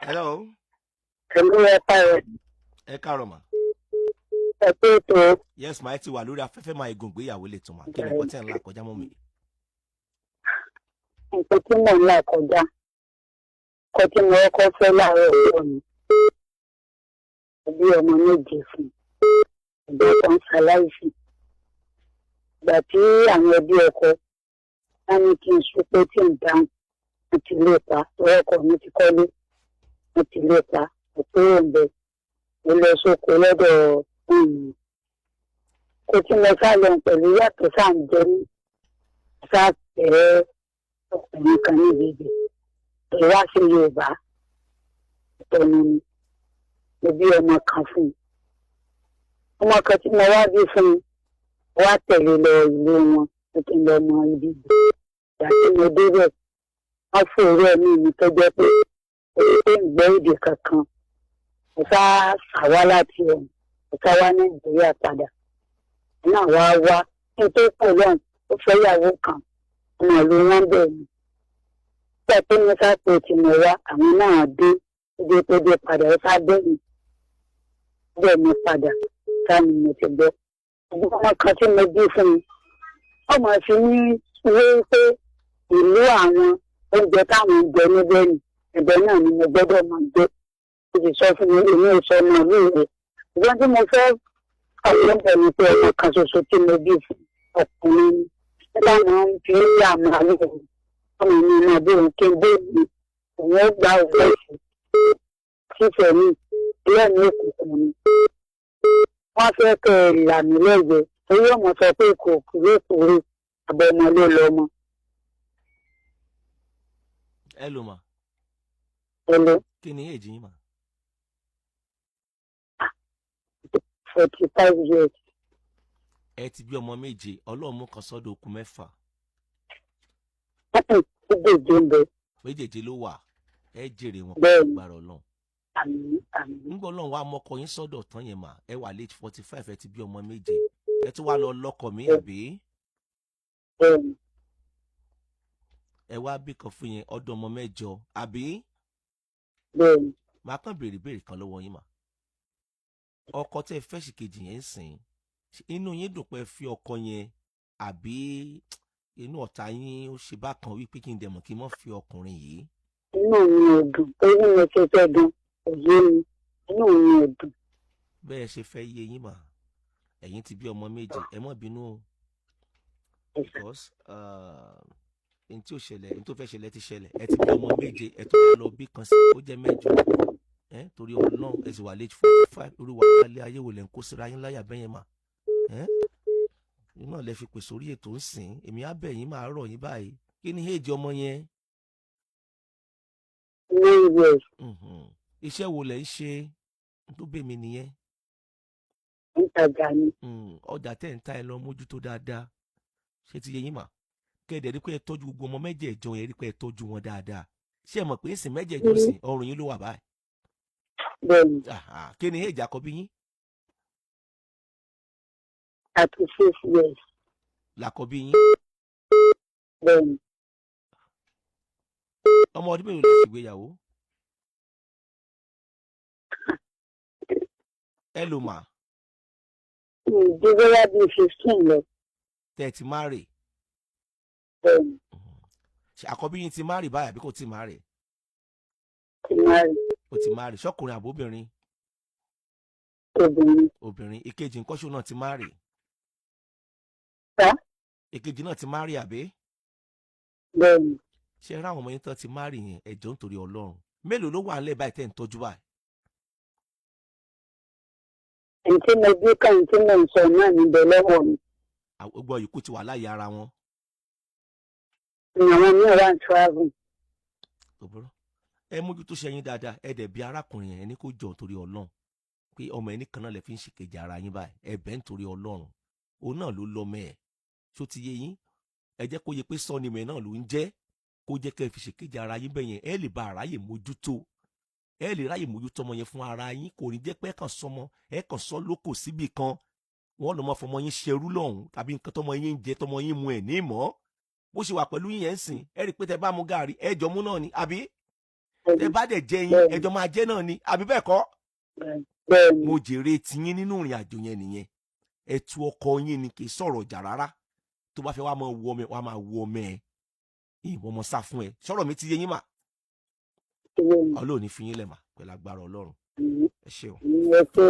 Hello. Pẹ̀lú ẹ̀ka rẹ̀. Ẹ káàárọ̀ mà. Ẹ pé ètò. Yes ma, ẹ ti wà lórí afẹ́fẹ́ máa egun ìgbéyàwó lè tún mà. Kí ni nǹkan tẹ̀ ń là kọjá mọ́ mi? Nǹkan tí mò ń là kọjá, nǹkan tí mo kọ́kọ́ fẹ́ láàárọ̀ ọjọ́ mi, mo bí ọmọ méje fún un, ìgbà kan ṣaláìsí. Ìgbà tí àwọn ẹbí ọkọ wọn ní kí n súpé tí ń dáhùn, wọn ti lé pa torí ọkọ mi ti kọ́lé, wọn ti lé pa òpó òǹbẹ. Mo lọ sóko lọ́dọ̀ kó tí mo sá lọ pẹ̀lú yàtọ̀ sáà ń jẹ ní sáà tẹ̀ ọkùnrin kan níbi ibẹ̀ tó wá sí Yorùbá tẹnu ni. Mo bí ọmọ kan fún un. Ọmọ kan tí mo wá bí fún un wá tẹ̀lé lọ ìlú wọn, mo ti lọ mọ ibi ìgbà tí mo débẹ̀, wọ́n fòrò ẹ̀mí mi tó jẹ́ pé òun pé ń gbọ́ èdè kankan. Mo sá sàwá láti ọ̀hún, mo sá wá Nàìjíríà padà náà wá wá kí n tó pọ̀ lọ́hùn. Ó fẹ́ yàwó kan, ọmọ ìlú wọn bẹ̀ ni. Nígbà tí mo sá pé tí mo wá, àwọn náà dé dé tó dé padà, ó sá bẹ́ẹ̀ bẹ́ẹ̀ mi padà sá ni mo ti gbọ́. Ọmọ kan tí mo bí fún mi, ọmọ fi ní wé pé ìlú àwọn, oúnjẹ táwọn ń jẹ níbẹ̀ ni ẹ̀bẹ̀ náà ni mo gbọ́dọ̀ máa gbé. Ó ti sọ fún mi, èmi ò sọ ọmọ ìlú rẹ̀. Ṣùgbọ́n tí mo fẹ́ ọ̀pọ̀lọpọ̀ ni pé ọmọ kan ṣoṣo tí mo bí fún ọkùnrin ni nígbà máa ń fi ń yà máa lò ó, ọmọ mi máa bí òun kí n bó mi, òun ó gba òun ẹ̀sìn fífẹ̀ mi lẹ́nu òkùnkùn ni. Wọ́n fẹ́ kẹ́ ẹ là mí lẹ́gbẹ̀ẹ́ torí ọmọ sọ pé kò kúrò kúrò àbọ̀ ọmọ ló lọ mọ́. Hello ma. Hello. Kí ni èjì yín mà? 45 years. Ẹ ti bí ọmọ méje, Ọlọ́run mú kan sọ́dọ̀, okùn mẹ́fà. Méjèèjì ń bẹ. Méjèèjì ló wà, ẹ jèrè wọn. Bẹ́ẹ̀ni. Gbàrọ̀ Ọlọ́run. Àmín, àmín. Ńgbọ́ Ọlọ́run wá mọ́kọ yín sọ́dọ̀ tán yẹn mà, ẹ wà late 45, ẹ ti bí ọmọ méje, ẹ tún wá lọ lọ́kọ mi, àbí? Bẹ́ẹ̀ni. Ẹ wá bí kan fún yẹn, ọdún ọmọ mẹ́jọ, àbí? Bẹ́ẹ̀ni. Màá kàn béèrè béèrè kan lọ́wọ́ yín mà. Ọkọ tẹ́ ẹ fẹ́ sì kejì yẹn ń sìn, inú yín dùn pé ẹ fi ọkọ yẹn, àbí inú ọ̀tá yín ó ṣe bákan wípé kí n dẹ̀ mọ̀ kí n mọ̀ fi ọkùnrin yìí? Inú mi ò dùn torí mo ṣe fẹ́ gan kò yé mi, inú mi ò dùn. Bẹ́ẹ̀ ṣe fẹ́ yé yín mà, ẹ̀yin ti bí ọmọ méje, ẹ má bínú o, because n tí ò ṣẹlẹ̀, n tó fẹ́ ṣẹlẹ̀ ti ṣẹlẹ̀. Ẹ ti bí ọmọ méje, ẹ tó wá lọ bí kan sí, ó jẹ́ mẹ́jọ. Ẹ torí Ọlọ́run, ẹ sì wà late 45, orí wàhálà ilé ayé wò lẹ́ ń kó síra yín láyà bẹ́yẹn mà? Ẹ iná lẹ fi pè sórí ètò ń sìn. Èmi á bẹ̀ yín, máa rọ̀ yín báyìí. Kí ni éèjì ọmọ yẹn? 9 years. Iṣẹ́ wo lẹ̀ ń ṣe tó bẹ̀ mí nìyẹn? Ń tajà ni. Ọjà tẹ̀ ń ta, ẹ lọ mójútó dáadáa. Ṣé ti yé yín mà? Kẹ́ẹ̀dẹ̀ rí pé ẹ tọ́jú gbogbo ọmọ mẹ́jẹ̀ẹ̀jọ yẹn, rí pé ẹ tọ́jú wọn dáadáa. Ṣé ẹ mọ̀ pé ń sìn mẹ́jẹ̀ẹ̀jọ sìn, ọrùn yín ló wà báyìí? Bẹ́ẹ̀ni. Aha. Kí ni èjì àkọ́bí yín? 36 years. Làkọ́bí yín? Bẹ́ẹ̀ni. Ọmọ ọdún mélòó lẹ ṣègbéyàwó? Ẹ lò mà? Ju bóyá bíi 15 lọ. Tẹ́ ẹ ti marry? Bẹ́ẹ̀ni. Ṣé àkọ́bí yín ti marry báyìí àbí kò tí marry? Ti marry. Ó ti marry. Ṣọkùnrin àbóbìnrin? Obìnrin. Obìnrin. Ìkejì nǹkan náà ti marry? Sá? Ìkejì náà ti marry, àbí? Bẹ́ẹ̀ni. Ṣé ẹ ráwọn ọmọ yín tán ti marry yẹn, ẹ jọ̀ọ́, nítorí Ọlọ́run, mélòó ló wà nílẹ̀ báyìí tẹ́ ń tọ́jú báyìí? Ẹni tí mo bí kàn tí mò ń sọ náà níbẹ̀ lọ́wọ́ mi. Àwọn gbogbo yòókù ti wà láàyè ara wọn. Àwọn míì wà ń travel. Kò burú, ẹ mójútó ṣe yín dáadáa. Ẹ dẹ̀ bí arákùnrin yẹn, ẹni kó jọ nítorí Ọlọ́run pé ọmọ ẹni kan náà lè fi ń ṣèkejì ara yín báyìí. Ẹ bẹ̀ nítorí Ọlọ́run, òun náà ló lọ́mọ ẹ̀. Ṣó ti yé yín? Ẹ jẹ́ kó yẹ pé sọ́ni mẹ́ náà ló ń jẹ́ kó jẹ́ kẹ́ ẹ fi ṣèkejì ara yín bẹ́yẹn. Ẹ lè ba àráyè mójútó, ẹ lè ráyè mójútó ọmọ yẹn fún ara yín. Kò ní jẹ́ pé ẹ kàn sọmọ, ẹ kàn sọ lóko síbì kan, wọ́n lọ mọ fọmọ yín ṣerú lọ́hùn, tàbí nǹkan tọmọ yín ń jẹ, tọmọ yín mu ẹ̀ ní ìmọ̀. Bó ṣe wà pẹ̀lú yín yẹn ń sìn, ẹ rí i pé tẹ bá mu gàrí, ẹ jọ mú náà ni, àbí? Ẹ bá dẹ̀ jẹ yín, ẹjọ́ máa jẹ́ náà ni, àbí bẹ́ẹ̀ kọ́? Bẹ́ẹ̀ ni. Mo jèrè tiyín nínú ìrìn àjò yẹn nìyẹn. Ẹ tu ọkọ yín ni, kì í sọ̀rọ̀ ọjà rárá. Tó bá fẹ́ wá máa wọ ọmọ ẹ, wá máa wọ ọmọ ẹ, ìwọ ọmọ sá fún ẹ. Sọ̀rọ̀ mi ti yé yín mà? Ti yé mi. Ọlọ́run ní fi yín lẹ̀ mà, pẹ̀lú agbára Ọlọ́run. Ẹ ṣé o. Ẹ ṣé.